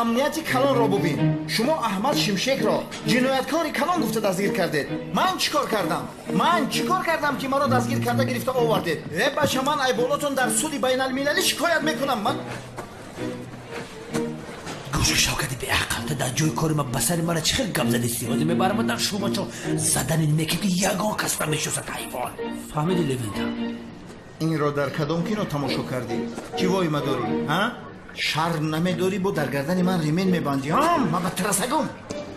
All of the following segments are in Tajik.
Амнияти калонро бубин. Шумо Аҳмад Шимшекро ҷинояткори калон гуфта дастгир кардед. Ман чӣ кор кардам? Ман чӣ кор кардам, ки маро дастгир карда гирифта овардед? Э бача, ман айболотон дар суди байналмилалӣ шикоят мекунам. Ман гӯши Шавкати беақл, ту дар ҷои кори ма ба сари мара чӣ хел гап задисти? Ҳозир мебарам дар шӯъбачо задани мекӣ, ки ягон кас намешиносад, ҳайвон. Фаҳмиди, Левента? Инро дар кадом кино тамошо кардӣ? Чӣ воима дорӣ, ҳа? Шарм намедорӣ, бо дар гардани ман ремень мебандӣ? Ҳа, ман ба тарасагум.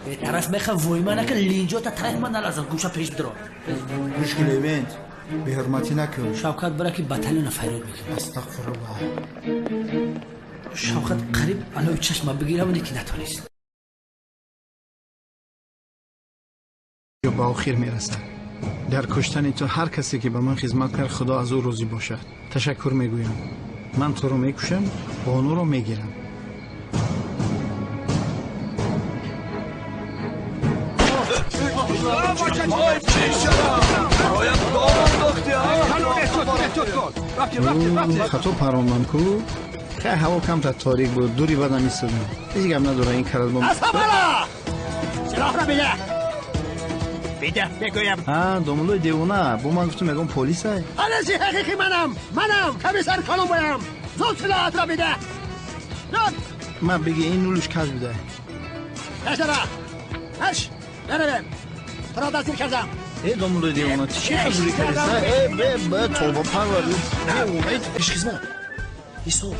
Бетараф меха, воима накун, линҷота тараф ман налазан, гӯша пеш бидро. Гӯш ки, Левент, беҳурматӣ накун. Шавкат, бара ки батальона файрод мекунад. Астағфируллоҳ. Шавкат қариб алои чашма бигирам, ки натонист. Ё ба охир мерасад. Дар куштани ту ҳар касе ки ба ман хизмат кард, Худо аз ӯ розӣ бошад. Ташаккур мегӯям. Ман туро мекушам, бонуро мегирам. Хато парондам ку. Хай, ҳаво камтар торик буд, дури бадам истодам. Ҳеҷ гап надора, ин карат бо Силоҳро бида, бида бигӯям. Ҳа, домулои девона, бо ман гуфтум ягон полисай. Полиси ҳақиқӣ манам, манам комиссар Колумбоям. Зуд силоҳатро бида, зуд. Ман биги, ин нулуш каж бидай. Пешдара ҳаш, меравем, туро дастгир кардам. Э, домулои девона, ту чӣ хабури кардиса? Э, бе, бе, тоба парвар, девона. Пешхизмат, ҳисоб.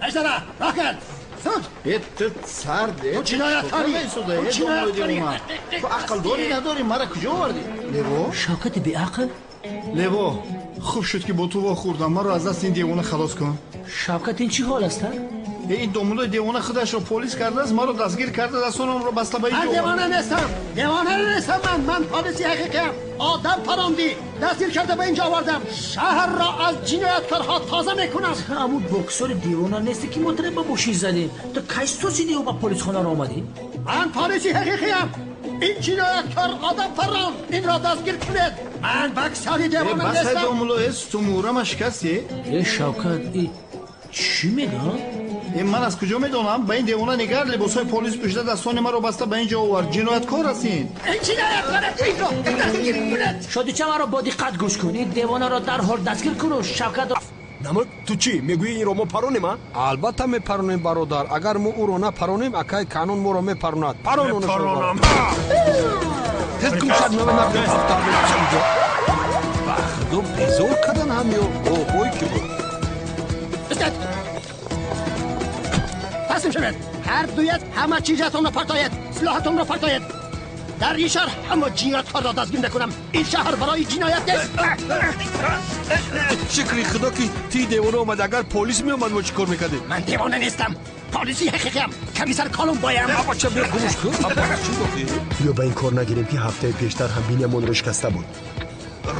Пешдара, роҳ кард, зуд. Э, ту сард, э. Ту ҷинояткорӣ. Э, домулои девона, ту ақл дорӣ, надорӣ? Мара куҷо овардӣ, Лево? Шавкати беақл. Лево, хуб шуд, ки бо ту вохӯрдам. Маро аз дасти ин девона халос кун. Шавкат, ин чӣ ҳол аст, а? Э, ин домулои девона худашро полис кардааст, маро дастгир карда, дастонамро баста ба Ман инҷо овард. девона нестам, девона нестам. Ман полиси ҳақиқиам. Одам парондӣ, дастгир карда ба инҷо овардам. Шаҳрро аз ҷинояткорҳо тоза мекунам. Ҳамун боксори девона несте, ки мо тра ба мошин задем? Ту кай созидиё ба полисхонаро омадӣ? Ман полиси ҳақиқиам. Ин ҷинояткор одам паронд, инро дастгир кунед. Ман боксори Э, девона басай, нестам. домуло, э, сутунмӯҳрама шикасти. Э, Шавкат, и чӣ мегӯ? Э, ман аз куҷо медонам? Ба ин девона нигар, либосҳои полис пӯшида, дастони маро баста ба ин ҷо овард. Ҷинояткор аст ин. Ин ҷинояткор аст, инро дастгир кунед. Шодича, маро бо диққат гӯш кун. Ин девонаро дарҳол дастгир куну Шавкат. Намак, ту чӣ мегӯӣ, инро мо паронем, а? Албатта мепаронем, бародар. Агар мо ӯро напаронем, акай Канон моро мепаронад. Парон. Тез гумшад, ба худо, безор кардан ҳамё бобой ки буд. Истед, таслим шавед ҳар дуят. Ҳама чизатонро партоед, силоҳатонро партоед. Дар ин шаҳр ҳама ҷинояткорро дастгир мекунам. Ин шаҳр барои ҷиноят нест. Шукри худо, ки ти девона омад. Агар полис меомад, мо чӣ кор мекардем? Ман девона нестам, полиси ҳақиқиам, комиссар Колумбоям. Абача, биё, гумш кун. Биё, ба ин кор нагирем, ки ҳафтаи пештар ҳам бинямонро шикаста буд.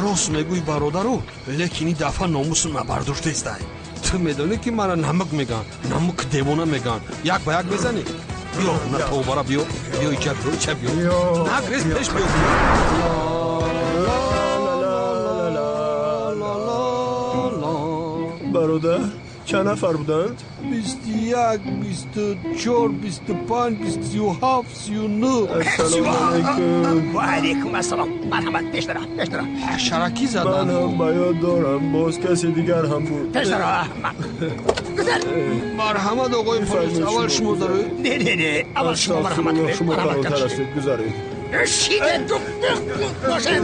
Рост мегӯй, бародару, лекин ин дафъа номусу набардоштестай. Ту медонӣ, ки мара Намак мегӯянд, Намук девона мегӯянд. Як ба як мезанӣ? Биё, на тобара, биё, биё, ича биё, ича биё, нагрез, пеш биё. Бародар, чанд нафар буданд? 21, 24, 25, 27, 39. Ассалому алайкум. Ва алайкум ассалом, марҳамат, пеш дара, пеш дара. Ҳашаракӣ Ман заданд. ҳам ба ёд дорам, боз касе дигар ҳам буд. Пеш дара, гузар. Марҳамат, оғои полис, аввал шумо дароед. Не, не, не, аввал шумо марҳамат Астағфируллоҳ, кунед. шумо Марҳамат. калонтар ҳастед, гузаред. Шиде бошед,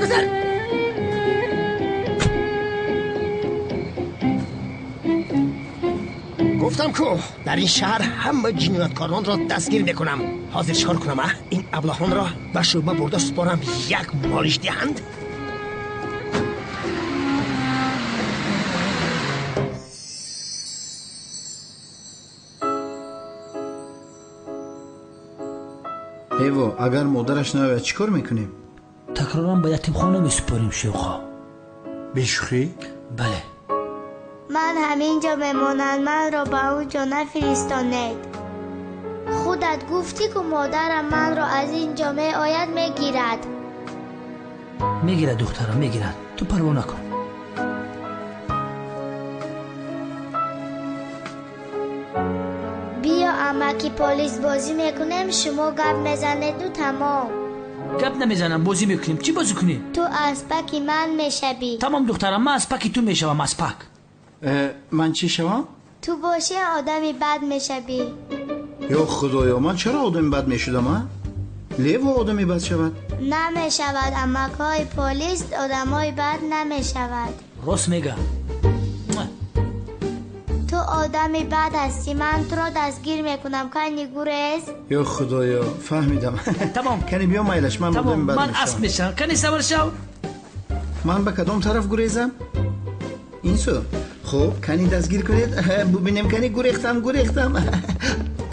гузар. Гуфтам ку, дар ин шаҳр ҳама ҷинояткоронро дастгир мекунам. Ҳозир чикор кунам, а? Ин аблаҳонро ба шӯъба бурда супорам, як молиш диҳанд. Эво, агар модараш наояд, чӣ кор мекунем? Такроран ба ятимхона месупорем, Шевхо. Бешӯхӣ? Бале. Ман ҳамин ҷо мемонам, манро ба он ҷо нафиристонед. Худат гуфтӣ, ку модарам манро аз ин ҷо меояд мегирад. Мегирад, духтарам, мегирад, ту парво накун. ки полис бозӣ мекунем, шумо гап мезанеду тамом. Гап намезанам, бозӣ мекунем. Чӣ бозӣ кунем? Ту аспаки ман мешавӣ. Тамом, духтарам, ман аспаки ту мешавам, аспак. Ман чӣ шавам? Ту бошӣ одами бад мешавӣ. Ё худоё, ман чаро одами бад мешудам, а? Лево одами бад шавад? Намешавад, амакҳои полис одамои бад намешавад. Рост мега. Ту одами бад ҳастӣ, ман туро дастгир мекунам. Кани гурез. Ё худоё, фаҳмидам. Тамом. Кани биё майлаш, ман одами бад ман асп мешавам. Кани савор шав. Ман ба кадом тараф гурезам? Ин сӯ. Хуб, кани дастгир кунед, бубинем, кани гурехтам, гурехтам.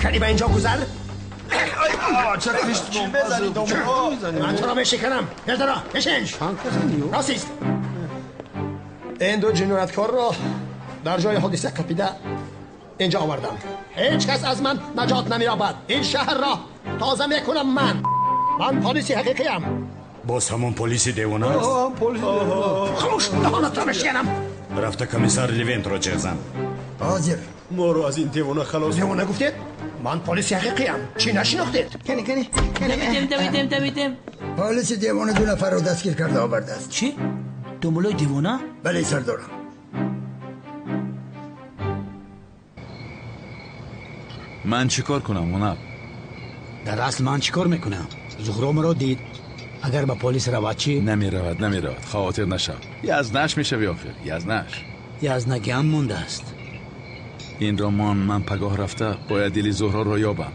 Кани ба инҷо гузар. Ман туро мешиканам. Гардара, бишин. Рост. Ин ду ҷинояткорро дар ҷои ҳодиса қапида инҷо овардам. Ҳеҷ кас аз ман наҷот намеёбад. Ин шаҳрро тоза мекунам ман. Ман полиси ҳақиқиям. Боз ҳамон полиси девона аст? Хомӯш, даҳонатро мешиканам. Рафта комиссар Левентро ҷеғ зан. Ҳозир. Моро аз ин девона халос. Девона гуфтед? Ман полиси ҳақиқиям. Чӣ нашинохтед? Кани, кани, кани. Давидем, давидем, давидем. Полиси девона ду нафарро дастгир карда овардааст. Чӣ? Думболои девона? Бале, сардорам. Ман чӣ кор кунам, Мунаб? Дар асл ман чӣ кор мекунам? Зуҳро маро дид. Агар ба полис равад чӣ? Намеравад, намеравад. Хавотир нашав. Язнаш мешави охир, язнаш. Язнагиам мондааст. Инро мон, ман пагоҳ рафта бояд дили Зуҳроро ёбам.